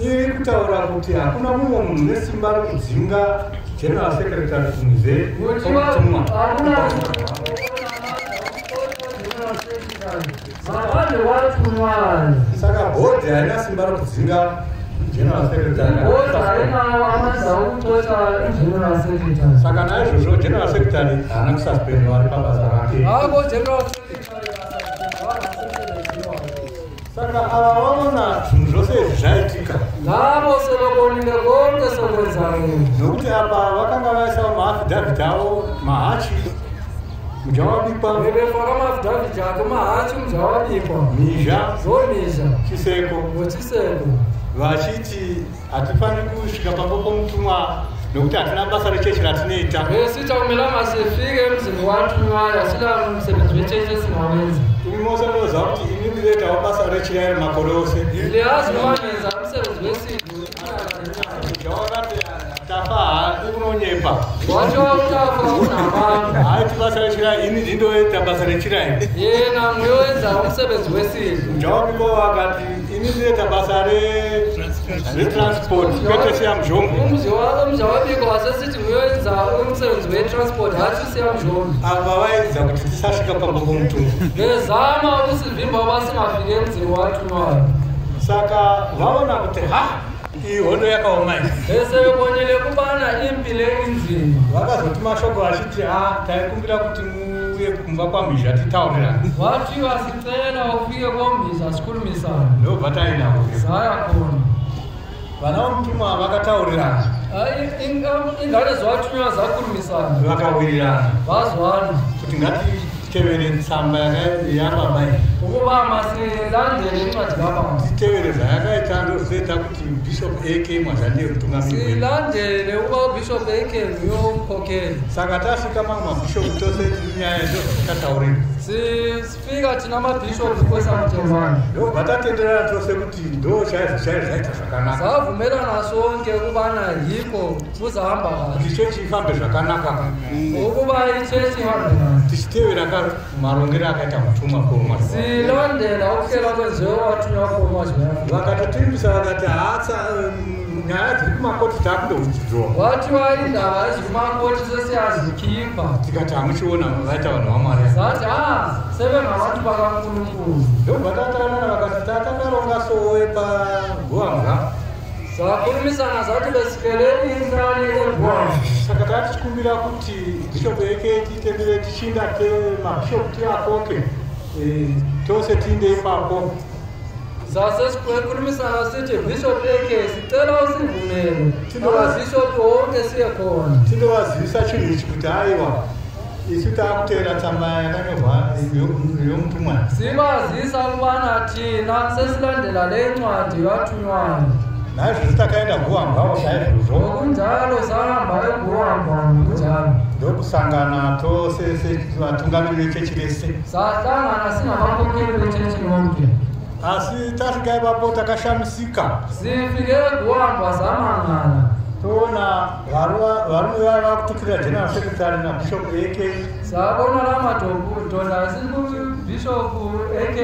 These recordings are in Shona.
Iri kutaura kuti hakuna mumwe munhu nesimba rekudzinga general secretary kunze Kuthiwa kwomutumwa. akuna ngaphandle kwathunywayo. Saka bhodhi haina simba rekudzinga general secretary. Ibhodi ayinawo amandla okuxoxa i-general secretary. Saka naizvozvo general secretary haana kususpendwa, ari pabasa rake. Ngakho general secretary akasuspendwanga, asemsebenzini wakhe. Saka ava vaona zvinhu zvose izvi zvaitika, Labo sebebonile konke sekwenzakele, nokuti apa vakanga vaisawo maaffidavit avo, Mahachi, Mujawabikwa, bebefaka ama-affidavit akhe uMahachi, uMjawabikwa, Mhizha, zoMhizha, Chiseko, ngoChiseko, vachiti hatifaniri kusvika pamba pomutumwa nokuti hatina basa rechechi ratinoita. Besithi akumelanga sifike emzini wathunywayo, asila msebenzi wetshetshi esingawenza. Imi mose munoziva kuti ini ndinoitawo basa rechirairo makore ose. Liyazi uba ngenza umsebenzi wesidlo iminyaka neminyaka. Mujawakati Tafa unonyepa. Wathiwa uTafa unamanga. Haiti basa rechirairo, ini ndindoita basa rechirairo. Yena nguye owenza umsebenzi wesidlo. Mujawabikwa vakati ini ndinoita basa retransport, kwete Siyamuzhombe. UMjawabiko wasesithi nguye owenza umsebenzi we-transport, hatshi uSiyamzhombe. Ava vaedza kuti tisasvika pamba pomutumwa. Bezama ukusivimba uba singafiki emzini wathunywayo. Saka vaona kuti ha, iyi hondo yakaoma iyi. Besebebonile kubana impi le inzima. Vakazoti mashoko vachiti ha, taikumbira kuti muuye kumba kwaMhizha titaurirane. Wathiwa sicela ufike koMhizha sikhulumisane. Ndobva tainavo. Saya khona. Vana vomutumwa vakataurirana. Hayi, ingane ziwathunywa zakhulumisana. Vakawirirana Bazwana kuti ngatitevere tsamba yababa iyi, ukuba masilandele incwadi kababa, titevere zvayakaita, ndozvinoita kuti Bishop AK Mwazha ndiye mutungamiri wedu. Silandele ukuba uBishop AK nguye umkhokheli. Saka tasvika mamwe mabhishopu tose tiri nyaya ndozvatakataurirwa. Sifika thina amabhishopu kwesamthemane. Ndobva tatenderana tose kuti ndo chaizvo chaizvo zvaita zvakanaka, Savumelana sonke ukubana yikho kuzahamba kahle, kuti chechi ifambe zvakanaka, ukuba itshetshi ihambe kahle, tichitevera ka marongero akaita mutumwa komwa. Silandela ukuhlela kwenziwe wathunywa komazwi. Vakatotimbisa vakati hatsa nyaya dziri kumakoti takundodzidzowa. Wathiwa indaba ezikumakoti sesiyazikhipha. Tikati hamuchiona vaita vanhu vaMwari. Sathi ah, sebengabantu bakaNkulunkulu. Ndobva tataurana vakati tatakaronga sowe paGuambwa. Sakhulumisana sathi besihlele inhlali eGuam. Saka tatichikumbira kuti bhishopu eke titendere tichinda mabhishopu tiakoke, tose tiinde ipapo. Sasesikhulumisana sithi Bishop AK, sicela usivumele amabhishophu wonke siye khona, tindovazivisa chinhu ichi kuti aiwa, isu taakuteera tsamba yakanyorwa yomutumwa. Sibazisa ukubana thina sesilandela le ncwadi yathunywayo. Naizvozvo takaenda Guambwawo saizvozvo. Ngokunjalo sahamba eGuamba ngokunjalo. Ndokusangana tose sevatungamiri vechechi rese. Sahlangana singabakhokheli betshetshi yonke. Asi tasvika ipapo takashamisika. Sifike eGuamba samangala. Toona varume vaya vakutukirira general secretary nabishop AK. Sabona la madoda sikubishop AK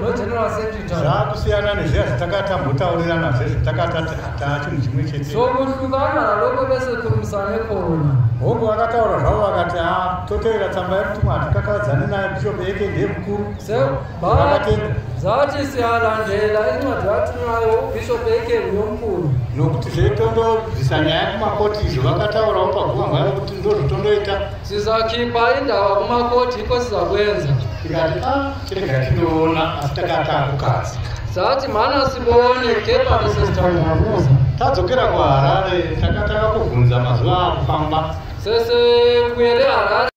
no-general secretary. Zvakusiyana nezviya zvatakatambotaurirana zvezvo, takatati hataa chinhu chimwe chete. Sokuhlukana nalokho besekhulumisane khona. Hongu, vakataura zvavo vakati ha, totevera tsamba yemutumwa, hatikakavadzani naye, Bishop AK ndiye mukuru. Vakatenda. Zathi siyalandela incwadi yathunywayo, ubishop AK nguyomkhulu. Nokuti zvetondobvisa nyaya kumakoti izvo vakataurawo paGuambwa kuti ndozvotondoita. Sizakhipha indaba kumakoti, yikho sizakwenza. Tikati a chirega tindoona, asi takatakukazi. Sathi mana sibone, kepha besesithandabuza. Tadzokera kuHarare takatanga kubvunza mazuva akufamba. Sesebuyele Harare.